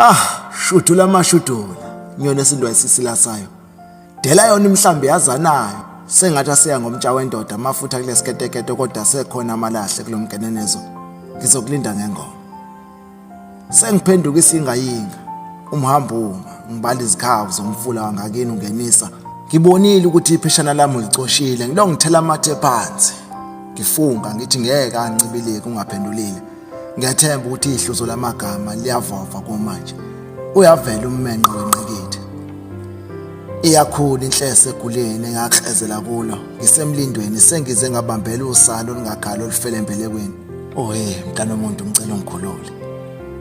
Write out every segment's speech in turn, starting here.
Ah, shudula amashudula, nyoni esindwa isisila sayo. Dela yona imhlambi yazanayo. Sengathi aseya ngomtsha wendoda amafutha kulesiketekete kodwa sekhona amalahle kulomgenenezo. Ngizokulinda ngengoma. Sengiphenduka isingayinga umhambuma ngibala izikhawu zomfula wangakini ungenisa. Ngibonile ukuthi ipheshana lami ulicoshile ngilo ngithela amathe phansi. Ngifunga ngithi ngeke ancibilike ungaphendulile. Ngiyathemba ukuthi ihluzo lamagama liyavova kumanje. Uyavela ummenqo wengqikithi. Iyakhula inhlese eguleni engaklezela kulo. Ngisemlindweni sengize ngabambela usana olungakhala olufele embelekweni. Oh hey mntana omuntu ngicela ungikhulule.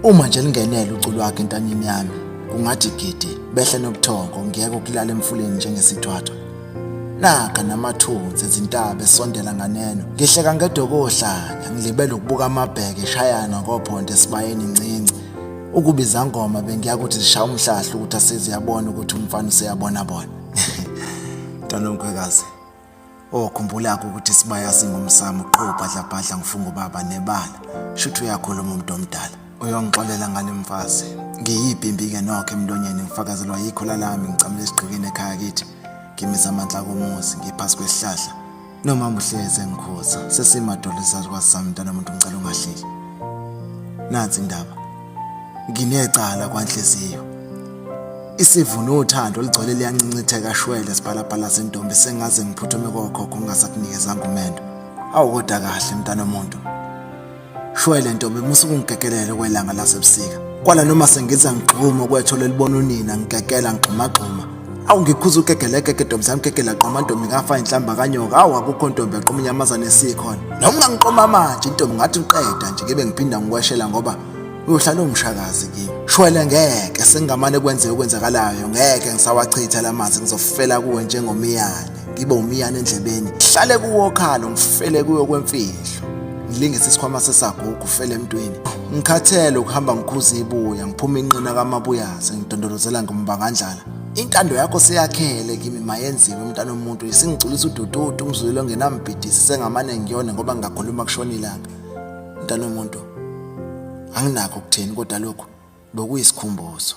Uma nje lingenele uculo wakhe entanyeni yami kungathi gidi behle nobuthongo ngiyeke ukulala emfuleni njengesithwathwa. Naka namathunzi ezintaba esondela nganeno. Ngihleka ngedokohlanya ngilibele ukubuka amabheke eshayana ngophonto esibayeni ncinci. Ukuba izangoma bengiya ukuthi zishaya umhlahla ukuthi aseziyabona ukuthi umfana useyabona bona. Mntana omkhwekazi. Oh khumbula-ke ukuthi isibaya singumsamo qho bhadla bhadla ngifunga ubaba nebala. Shuthi uyakhuluma umuntu omdala. Uyongixolela ngane mfazi. Ngiyibhimbi-ke nokho emlonyeni ngifakazelwa yikhola lami ngicamela esigqikini ekhaya kithi. Ngimisa amandla komuzi ngiphasi kwesihlahla. Nomama uhlezi engikhuza. Sesimadolo isazikwazi sami mntana muntu ngicela ungahleki. Nansi indaba. Nginecala kwanhliziyo. Isivuno uthando olugcwele liyancincitheka shwele siphalaphala sentombi sengaze ngiphuthume kokhokho ngingasakunikezanga umendo. Awu kodwa kahle mntana omuntu. Shwele ntombi musa ukungigegelela kwelanga lasebusika. Kwala noma sengiza ngigxuma kwetho lelibona unina ngigegela ngigxumagxuma. Awu ngikhuza ugegelekeke ntombi sami gegela qoma ntombi ngafa inhlamba kanyoka. Awu akukho ntombi yaqoma inyamazane esikhona. Noma ungangiqoma manje intombi ngathi uqeda nje ngibe ngiphinda ngikweshela ngoba uyohlala umshakazi kimi. Shwele ngeke sengingamane kwenze okwenzakalayo ngeke ngisawachitha lamanzi ngizofela kuwe njengomiyane. Ngibe umiyane endlebeni. Hlale kuwo okhalo ngifele kuyo kwemfihlo. Ngilingise isikhwama sesagugu ufele emntwini. Ngikhathele ukuhamba ngikhuza ibuya ngiphuma inqina kamabuyaze ngidondolozela ngombangandlala. Intando yakho seyakhele kimi mayenziwe mntana omuntu isingigculisa udududu umzwelo ongenambhidisi sengamane ngiyone ngoba ngingakhuluma kushona ilanga. Mntana omuntu anginakho ukuthini kodwa lokhu bekuyisikhumbuzo.